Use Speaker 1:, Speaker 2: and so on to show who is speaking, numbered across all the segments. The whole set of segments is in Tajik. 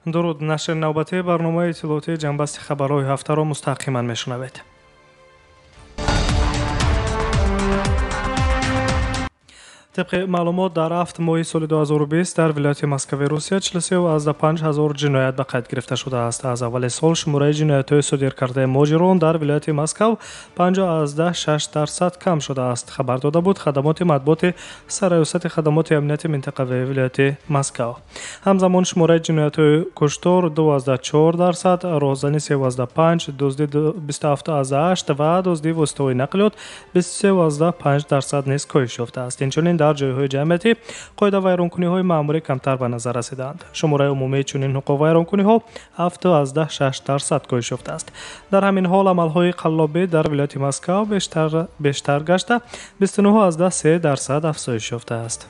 Speaker 1: Дуруд, нашри навбатии барномаи иттилоотии ҷанбасти хабарҳои ҳафтаро мустақиман мешунавед. Тибқи маълумот, дар 7 моҳи соли 2020 дар вилояти Москваи Русия 43,5 ҳазор ҷиноят ба қайд гирифта шудааст. Аз аввали сол шумораи ҷиноятҳои содиркардаи муҳоҷирон дар вилояти Москав 5,6% кам шудааст, хабар дода буд хадамоти матбуоти Сарраёсати хадамоти амнияти минтақавии вилояти Москав. Ҳамзамон шумораи ҷиноятҳои куштор 2,4%, роҳзанӣ 3,5, дуздӣ 27,8 ва дуздии воситаҳои нақлиёт 23,5% низ коҳиш ёфтааст. Инчунин дар ҷойҳои ҷамъиятӣ қоидавайронкуниҳои маъмурӣ камтар ба назар расидаанд. Шумораи умумии чунин ҳуқуқвайронкуниҳо 7,6% коҳиш ёфтааст. Дар ҳамин ҳол амалҳои қаллобӣ дар вилояти Москав бештар гашта 29,3% афзоиш ёфтааст.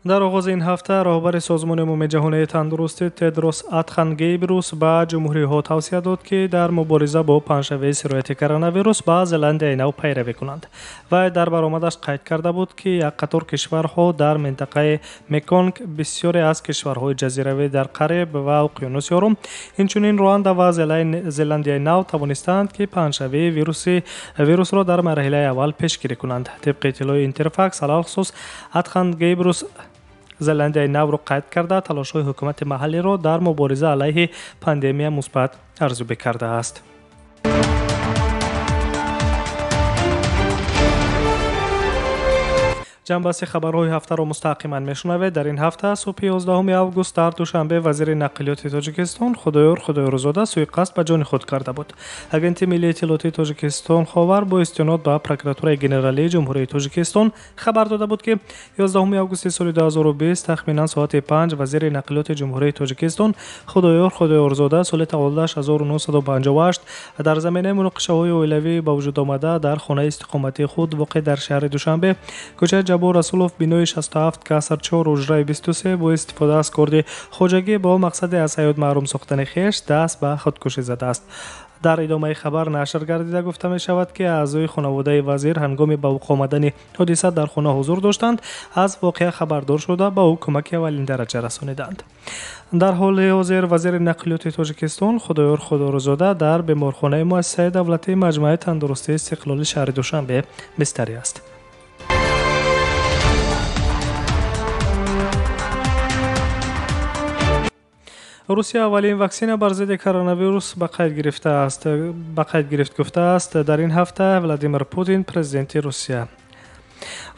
Speaker 1: Дар оғози ин ҳафта роҳбари Созмони умумии ҷаҳонии тандурустӣ Тедрос Адхан Гебрус ба ҷумҳуриҳо тавсия дод, ки дар мубориза бо паҳншавии сирояти коронавирус ба Зеландияи Нав пайравӣ кунанд. Вай дар баромадаш қайд карда буд, ки як қатор кишварҳо дар минтақаи Меконг, бисёре аз кишварҳои ҷазиравӣ дар Кариб ва Уқёнуси Ором, инчунин Руанда ва Зеландияи Нав тавонистаанд, ки паҳншавии вирусро дар марҳилаи аввал пешгирӣ кунанд. Тибқи иттилои Интерфакс, алалхусус Адхан Гебрус Зеландияи Навро қайд карда, талошҳои ҳукумати маҳаллиро дар мубориза алайҳи пандемия мусбат арзёбӣ кардааст. Ҷанбасти хабарҳои ҳафтаро мустақиман мешунавед. Дар ин ҳафта субҳи 11 август дар Душанбе вазири нақлиёти Тоҷикистон Худоёр Худоёрзода суиқасд ба ҷони худ карда буд. Агенти миллии иттилоотии Тоҷикистон Ховар бо истинод ба Прокуратураи генералии Ҷумҳурии Тоҷикистон хабар дода буд, ки 11 августи соли 2020 тахминан соати 5 вазири нақлиёти Ҷумҳурии Тоҷикистон Худоёр Худоёрзода соли таваллудаш 1958 дар заминаи муноқишаҳои оилавӣ ба вуҷуд омада дар хонаи истиқоматии худ воқеъ дар шаҳри Душанбе, кӯчаи Ҷаббор Расулов, бинои 67 каср 4 ҳуҷраи 23 бо истифода аз корди хоҷагӣ бо мақсади аз ҳаёт маҳрум сохтани хеш даст ба худкушӣ задааст. Дар идомаи хабар нашр гардида гуфта мешавад, ки аъзои хонаводаи вазир ҳангоми ба вуқӯъ омадани ҳодиса дар хона ҳузур доштанд, аз воқеа хабардор шуда ба ӯ кӯмаки аввалин дараҷа расониданд. Дар ҳоли ҳозир вазири нақлиёти Тоҷикистон Худоёр Худоёрзода дар беморхонаи муассисаи давлатии маҷмӯаи тандурустии Истиқлоли шаҳри Душанбе бистарӣ аст. Русия аввалин ваксина бар зидди коронавирус ба қайд гирифт гуфтааст дар ин ҳафта Владимир Путин, президенти Русия.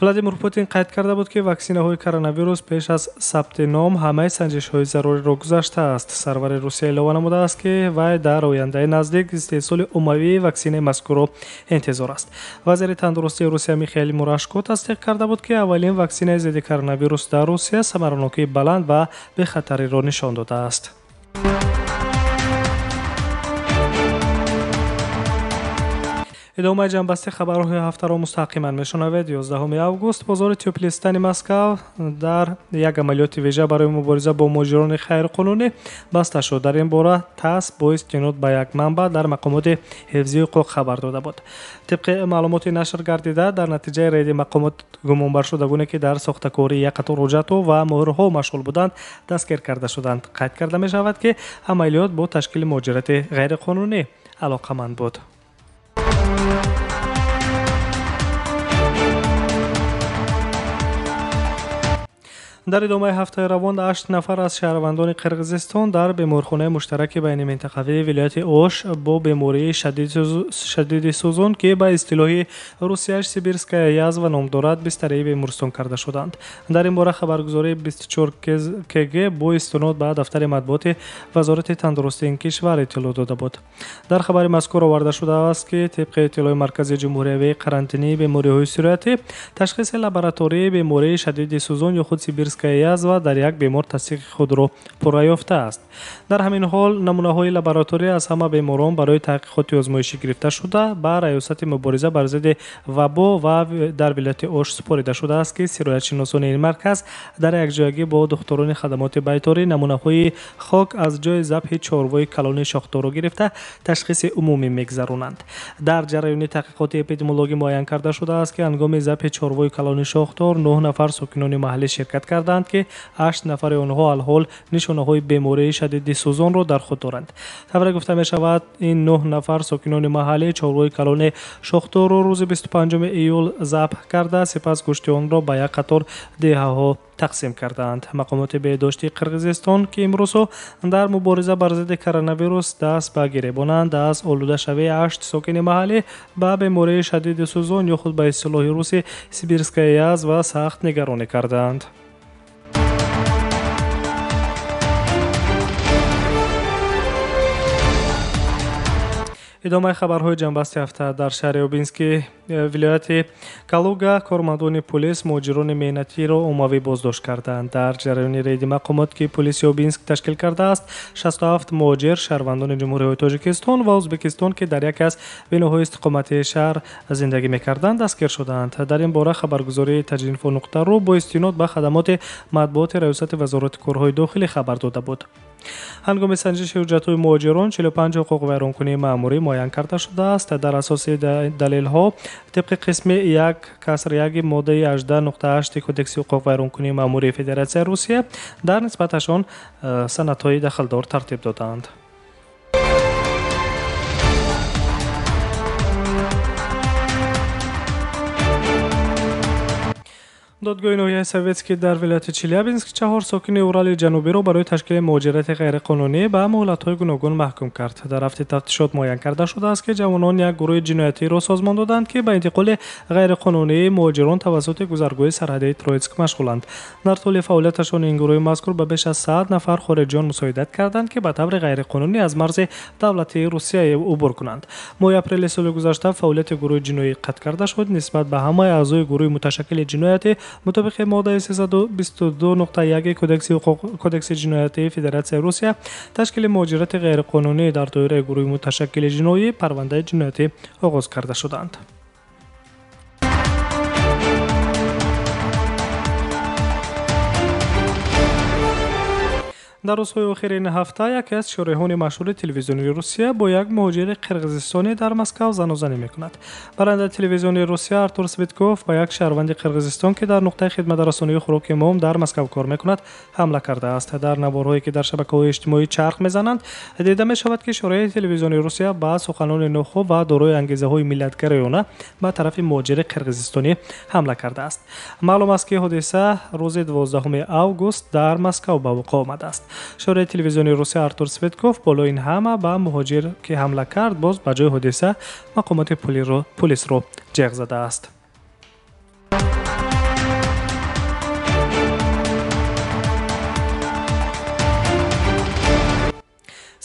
Speaker 1: Владимир Путин қайд карда буд, ки ваксинаҳои коронавирус пеш аз сабти ном ҳамаи санҷишҳои заруриро гузаштааст. Сарвари Русия илова намудааст, ки вай дар ояндаи наздик истеҳсоли умумии ваксинаи мазкурро интизор аст. Вазири тандурустии Русия Михаил Мурашко тасдиқ карда буд, ки аввалин ваксинаи зидди коронавирус дар Русия самаранокии баланд ва бехатариро нишон додааст. Идомаи ҷанбасти хабарҳои ҳафтаро мустақиман мешунавед. 11 август бозори Тёплистани Москав дар як амалиёти вижа барои мубориза бо муҳоҷирони хайрқонунӣ баста шуд. Дар ин бора ТАСС бо истинод ба як манбаъ дар мақомоти ҳифзи ҳуқуқ хабар дода буд. Тибқи маълумоти нашр гардида, дар натиҷаи рейди мақомот гумонбаршудагоне, ки дар сохтакории як қатор ҳуҷҷатҳо ва муҳрҳо машғул буданд, дастгир карда шуданд. Қайд карда мешавад, ки амалиёт бо ташкили муҳоҷирати ғайриқонунӣ алоқаманд буд. Дар идомаи ҳафтаи равон 8 нафар аз шаҳрвандони Қирғизистон дар беморхонаи муштараки байниминтақавии вилояти Ош бо бемории шадиди сӯзон, ки ба истилоҳи русияш сибирская язва ном дорад, бистарии бемористон карда шуданд. Дар ин бора хабаргузории 24 КГ бо истинод ба дафтари матбуоти Вазорати тандурустии ин кишвар иттилоъ дода буд. Дар хабари мазкур оварда шудааст, ки тибқи иттилои Маркази ҷумҳуриявии карантинии бемориҳои сироятӣ, ташхиси лаборатории бемории шадиди сӯзон ё худ сибирская сибирская язва дар як бемор тасдиқи худро пурра ёфтааст. Дар ҳамин ҳол намунаҳои лаборатория аз ҳама беморон барои таҳқиқоти озмоишӣ гирифта шуда, ба Раёсати мубориза бар зидди вабо ва дар вилояти Ош супорида шудааст, ки сироятшиносони ин марказ дар якҷоягӣ бо духтурони хадамоти байторӣ намунаҳои хок аз ҷои забҳи чорвои калони шохдорро гирифта ташхиси умумӣ мегузаронанд. Дар ҷараёни таҳқиқоти эпидемиологӣ муайян карда шудааст, ки ҳангоми забҳи чорвои калони шохдор 9 нафар сокинони маҳаллӣ ширкат карданд, ки 8 нафари онҳо алҳол нишонаҳои бемории шадиди сӯзонро дар худ доранд. Тавре гуфта мешавад, ин 9 нафар сокинони маҳаллӣ чорвои калони шохдорро рӯзи 25 июл забҳ карда, сипас гӯшти онро ба як қатор деҳаҳо тақсим кардаанд. Мақомоти беҳдошти Қирғизистон, ки имрӯзҳо дар мубориза бар зидди коронавирус даст ба гиребонанд, аз олудашавии 8 сокини маҳаллӣ ба бемории шадиди сӯзон ё худ ба истилоҳи русӣ сибирская язва сахт нигаронӣ кардаанд. Идомаи хабарҳои ҷанбасти ҳафта. Дар шаҳри Обински вилояти Калуга кормандони полис муҳоҷирони меҳнатиро оммавӣ боздошт карданд. Дар ҷараёни рейди мақомот, ки полиси Обинск ташкил кардааст, 67 муҳоҷир, шаҳрвандони ҷумҳуриҳои Тоҷикистон ва Ӯзбекистон, ки дар яке аз биноҳои истиқоматии шаҳр зиндагӣ мекарданд, дастгир шудаанд. Дар ин бора хабаргузории Таҷинфо.ру бо истинод ба хадамоти матбуоти Раёсати вазорати корҳои дохилӣ хабар дода буд. Ҳангоми санҷиши ҳуҷҷатҳои муҳоҷирон 45 ҳуқуқвайронкунии маъмурӣ муайян карда шудааст. Дар асоси далелҳо тибқи қисми 1.1 моддаи 18.8 Кодекси ҳуқуқвайронкунии маъмурии Федератсияи Русия дар нисбаташон санадҳои дахлдор тартиб додаанд. Додгоҳи ноҳияи Советский дар вилояти Челябинск 4 сокини Урали Ҷанубиро барои ташкили муҳоҷирати ғайриқонунӣ ба муҳлатҳои гуногун маҳкум кард. Дар рафти тафтишот муайян карда шудааст, ки ҷавонон як гурӯҳи ҷиноятиро созмон доданд, ки ба интиқоли ғайриқонунии муҳоҷирон тавассути гузаргоҳи сарҳадии Троитск машғуланд. Дар тӯли фаъолияташон ин гурӯҳи мазкур ба беш аз 100 нафар хориҷиён мусоидат карданд, ки ба таври ғайриқонунӣ аз марзи давлатии Русия убур кунанд. Моҳи апрели соли гузашта фаъолияти гурӯҳи ҷиноӣ қатъ карда шуд. Нисбат ба ҳамаи аъзои гурӯҳи муташаккили ҷиноятӣ мутобиқи моддаи 322.1 Кодекси ҷиноятии Федератсияи Русия ташкили муҳоҷирати ғайриқонунӣ дар доираи гурӯҳи муташаккили ҷиноӣ парвандаи ҷиноятӣ оғоз карда шуданд. Дар рӯзҳои охири ин ҳафта яке аз шореҳони машҳури телевизиони Русия бо як муҳоҷири қирғизистонӣ дар Москав занозанӣ мекунад. Барандаи телевизиони Русия Артур Свитков ба як шаҳрванди Қирғизистон, ки дар нуқтаи хидматрасонии хӯроки мом дар Москав кор мекунад, ҳамла кардааст. Дар наворҳое, ки дар шабакаҳои иҷтимоӣ чарх мезананд, дида мешавад, ки шореҳи телевизиони Русия ба суханони нохуб ва дорои ангезаҳои миллатгароёна ба тарафи муҳоҷири қирғизистонӣ ҳамла кардааст. Маълум аст, ки ҳодиса рӯзи 12 август дар Москав ба вуқӯъ омадааст. Шореҳи телевизиони Русия Артур Светков болои ин ҳама ба муҳоҷир, ки ҳамла кард, боз ба ҷои ҳодиса мақомоти полисро ҷеғ задааст.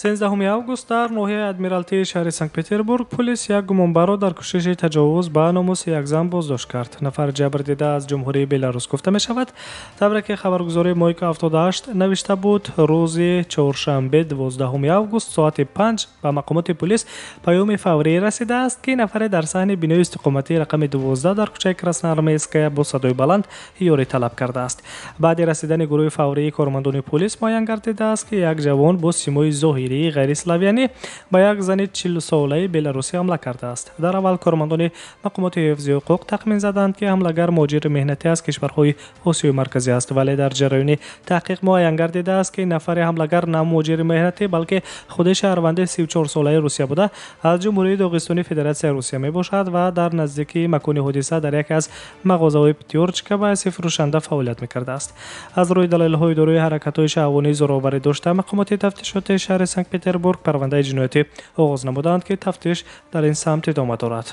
Speaker 1: 13 август дар ноҳияи Адмиралтии шаҳри Санкт-Петербург полис як гумонбарро дар кӯшиши таҷовуз ба номуси як зан боздошт кард. Нафар ҷабрдида аз ҷумҳурии Беларус гуфта мешавад. Тавре ки хабаргузории Мойка 78 навишта буд, рӯзи чоршанбе 12 август соати 5 ба мақомоти полис паёми фаврӣ расидааст, ки нафаре дар саҳни бинои истиқоматии рақами 12 дар кӯчаи Красноармейская бо садои баланд ёрӣ талаб кардааст. Баъди расидани гурӯҳи фаврии кормандони полис муайян гардидааст, ки як ҷавон бо симои зоҳирии ғайриславянӣ ба як зани 40-солаи беларусӣ ҳамла кардааст. Дар аввал кормандони мақомоти ҳифзи ҳуқуқ тахмин заданд, ки ҳамлагар муҳоҷири меҳнатӣ аз кишварҳои Осиёи Марказӣ аст, вале дар ҷараёни таҳқиқ муайян гардидааст, ки нафари ҳамлагар на муҳоҷири меҳнатӣ, балки худи шаҳрванди 34-солаи Русия буда, аз ҷумҳурии Доғистони Федератсияи Русия мебошад ва дар наздикии макони ҳодиса дар яке аз мағозаҳои Птёрчка ба ҳайси фурӯшанда фаъолият мекардааст. Аз рӯи далелҳои дорои ҳаракатҳои шаҳвонии зӯроварӣ дошта, мақомоти тафтишоти шаҳри Санкт-Петербург парвандаи ҷиноятӣ оғоз намуданд, ки тафтиш дар ин самт идома дорад.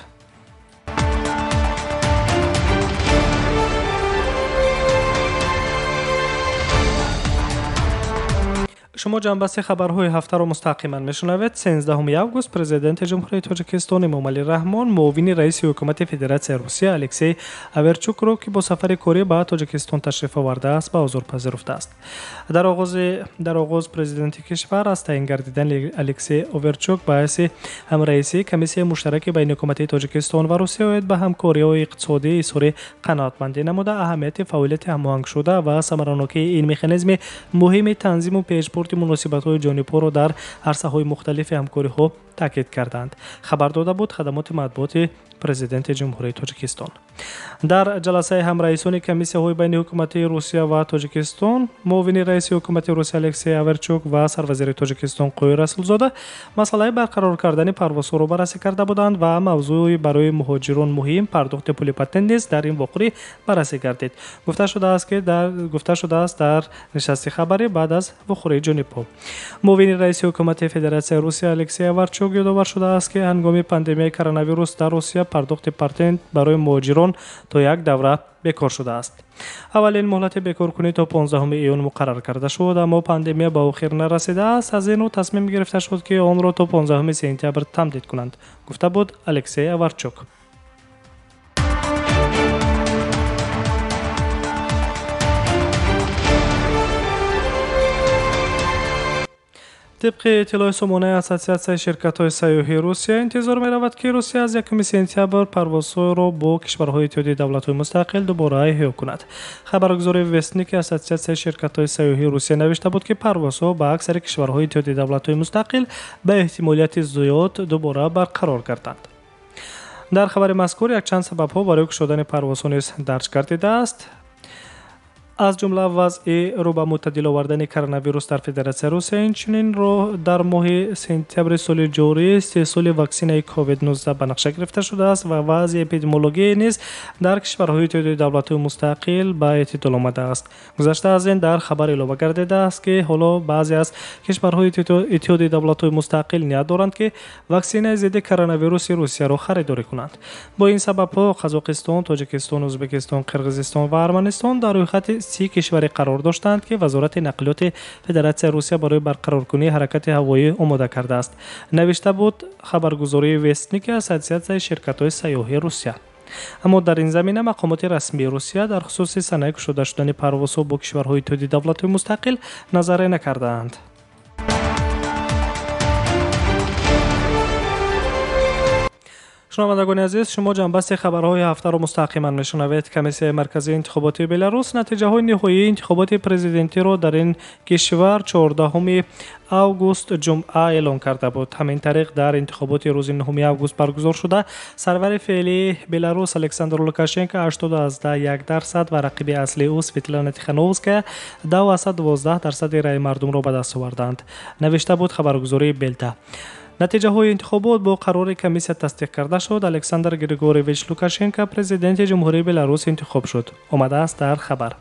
Speaker 1: Шумо ҷанбасти хабарҳои ҳафтаро мустақиман мешунавед. 13 август президенти Ҷумҳурии Тоҷикистон Эмомалӣ Раҳмон муовини раиси ҳукумати Федератсияи Русия Алексей Оверчукро, ки бо сафари корӣ ба Тоҷикистон ташриф овардааст, ба ҳузур пазируфтааст. Дар оғоз президенти кишвар аз таъин гардидани Алексей Оверчук ба ҳайси ҳамраисии комиссияи муштараки байниҳукуматии Тоҷикистон ва Русия оид ба ҳамкориҳои иқтисодӣ изҳори қаноатмандӣ намуда, аҳамияти фаъолияти ҳамоҳангшуда ва самаранокии ин механизми муҳими танзиму пешбурди муносибатҳои ҷонибҳоро дар арсаҳои мухталифи ҳамкориҳо таъкид карданд, хабар дода буд хадамоти матбуоти президенти Ҷумҳурии Тоҷикистон. Дар ҷаласаи ҳамраисони комиссияҳои байниҳукуматии Русия ва Тоҷикистон муовини раиси ҳукумати Русия Алексей Оверчук ва сарвазири Тоҷикистон Қоҳир Расулзода масъалаи барқарор кардани парвозҳоро баррасӣ карда буданд ва мавзӯи барои муҳоҷирон муҳим пардохти пули патент низ дар ин вохӯрӣ баррасӣ гардид. Гуфта шудааст дар нишасти хабарӣ баъд аз вохӯрии ҷонибҳо. Муовини раиси ҳукумати Федератсияи Русия Алексей Оверчук ёдовар шудааст, ки ҳангоми пандемияи коронавирус дар Русия пардохти патент барои муҳоҷирон то як давра бекор шудааст. Аввалин муҳлати бекоркунӣ то 15 июн муқаррар карда шуд, аммо пандемия ба охир нарасидааст. Аз ин рӯ тасмим гирифта шуд, ки онро то 15 сентябр тамдид кунанд, гуфта буд Алексей Оверчук. Тибқи иттилои сомонаи Ассотсиатсияи ширкатҳои сайёҳии Русия, интизор меравад, ки Русия аз 1 сентябр парвозҳоро бо кишварҳои Иттиҳоди давлатҳои мустақил дубора эҳё кунад. Хабаргузории Вестники Ассотсиатсияи ширкатҳои сайёҳии Русия навишта буд, ки парвозҳо ба аксари кишварҳои Иттиҳоди давлатҳои мустақил ба эҳтимолияти зиёд дубора барқарор гарданд. Дар хабари мазкур якчанд сабабҳо барои кушодани парвозҳо низ дарҷ гардидааст. Аз ҷумла вазъи рӯ ба мӯътадил овардани коронавирус дар Федератсияи Русия, инчунин дар моҳи сентябри соли ҷорӣ истеҳсоли ваксинаи COVID-19 ба нақша гирифта шудааст ва вазъи эпидемиологӣ низ дар кишварҳои Иттиҳоди давлатҳои мустақил ба эътидол омадааст. Гузашта аз ин дар хабар илова гардидааст, ки ҳоло баъзе аз кишварҳои Иттиҳоди давлатҳои мустақил ният доранд, ки ваксинаи зидди коронавируси Русияро харидорӣ кунанд. Бо ин сабабҳо Қазоқистон, Тоҷикистон, Ӯзбекистон, Қирғизистон ва Арманистон дар рӯйхати 30 кишваре қарор доштанд, ки Вазорати нақлиёти Федератсияи Русия барои барқароркунии ҳаракати ҳавоӣ омода кардааст, навишта буд хабаргузории Вестники Ассотсиатсияи ширкатҳои сайёҳии Русия. Аммо дар ин замина мақомоти расмии Русия дар хусуси санаи кушода шудани парвозҳо бо кишварҳои Иттиҳоди давлатҳои мустақил назаре накардаанд. Шунавандагони азиз, шумо ҷанбасти хабарҳои ҳафтаро мустақиман мешунавед. Комиссияи марказии интихоботи Беларус натиҷаҳои ниҳоии интихоботи президентиро дар ин кишвар 14 август ҷумъа эълон карда буд. Ҳамин тариқ дар интихоботи рӯзи 9 август баргузор шуда, сарвари феълии Беларус Александр Лукашенко 80,1% ва рақиби аслии ӯ Светлана Тихановская 10,12% раъи мардумро ба даст оварданд, навишта буд хабаргузории Белта. Натиҷаҳои интихобот бо қарори комиссия тасдиқ карда шуд. Александр Григорьевич Лукашенко президенти Ҷумҳурии Беларус интихоб шуд, омадааст дар хабар.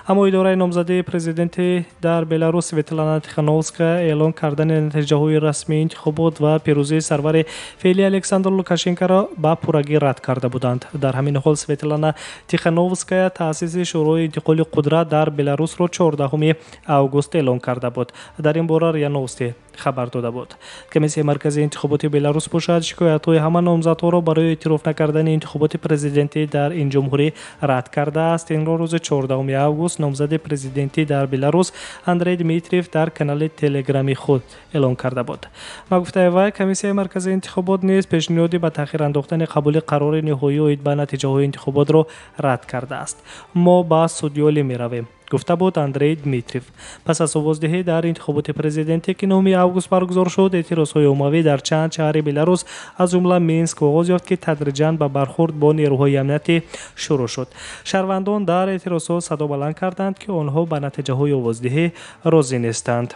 Speaker 1: Аммо идораи номзадии президентӣ дар Беларус Светлана Тихановская эълон кардани натиҷаҳои расмии интихобот ва пирӯзии сарвари феълии Александр Лукашенкоро ба пуррагӣ рад карда буданд. Дар ҳамин ҳол Светлана Тихановская таъсиси Шӯрои интиқоли қудрат дар Беларусро 14 август эълон карда буд. Дар ин бора РИА Новости хабар дода буд. Комиссияи марказии интихоботи Беларус бошад, шикоятҳои ҳама номзадҳоро барои эътироф накардани интихоботи президентӣ дар ин ҷумҳурӣ рад кардааст. Инро рӯзи 14 август номзади президентӣ дар Беларус Андрей Дмитриев дар канали телеграми худ эълон карда буд. Ба гуфтаи вай, комиссияи марказии интихобот низ пешниҳоди ба таъхир андохтани қабули қарори ниҳоӣ оид ба натиҷаҳои интихоботро рад кардааст. Мо ба судёлӣ меравем, гуфта буд Андрей Дмитриев. Пас аз овоздиҳӣ дар интихоботи президентӣ, ки 9 август баргузор шуд, эътирозҳои оммавӣ дар чанд шаҳри Беларус аз ҷумла Минск оғоз ёфт, ки тадриҷан ба бархурд бо нерӯҳои амниятӣ шурӯъ шуд. Шаҳрвандон дар эътирозҳо садо баланд карданд, ки онҳо ба натиҷаҳои овоздиҳӣ розӣ нестанд.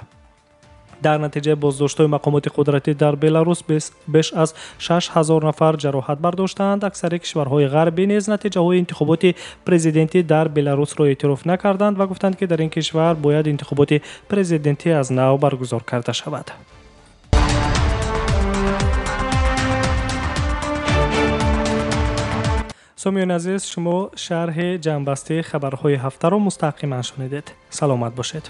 Speaker 1: Дар натиҷаи боздоштҳои мақомоти қудратӣ дар Беларус беш аз 6000 нафар ҷароҳат бардоштаанд. Аксари кишварҳои ғарбӣ низ натиҷаҳои интихоботи президентӣ дар Беларусро эътироф накарданд ва гуфтанд, ки дар ин кишвар бояд интихоботи президентӣ аз нав баргузор карда шавад. Сомиёни азиз, шумо шарҳи ҷамъбастии хабарҳои ҳафтаро мустақиман шунидед. Саломат бошед.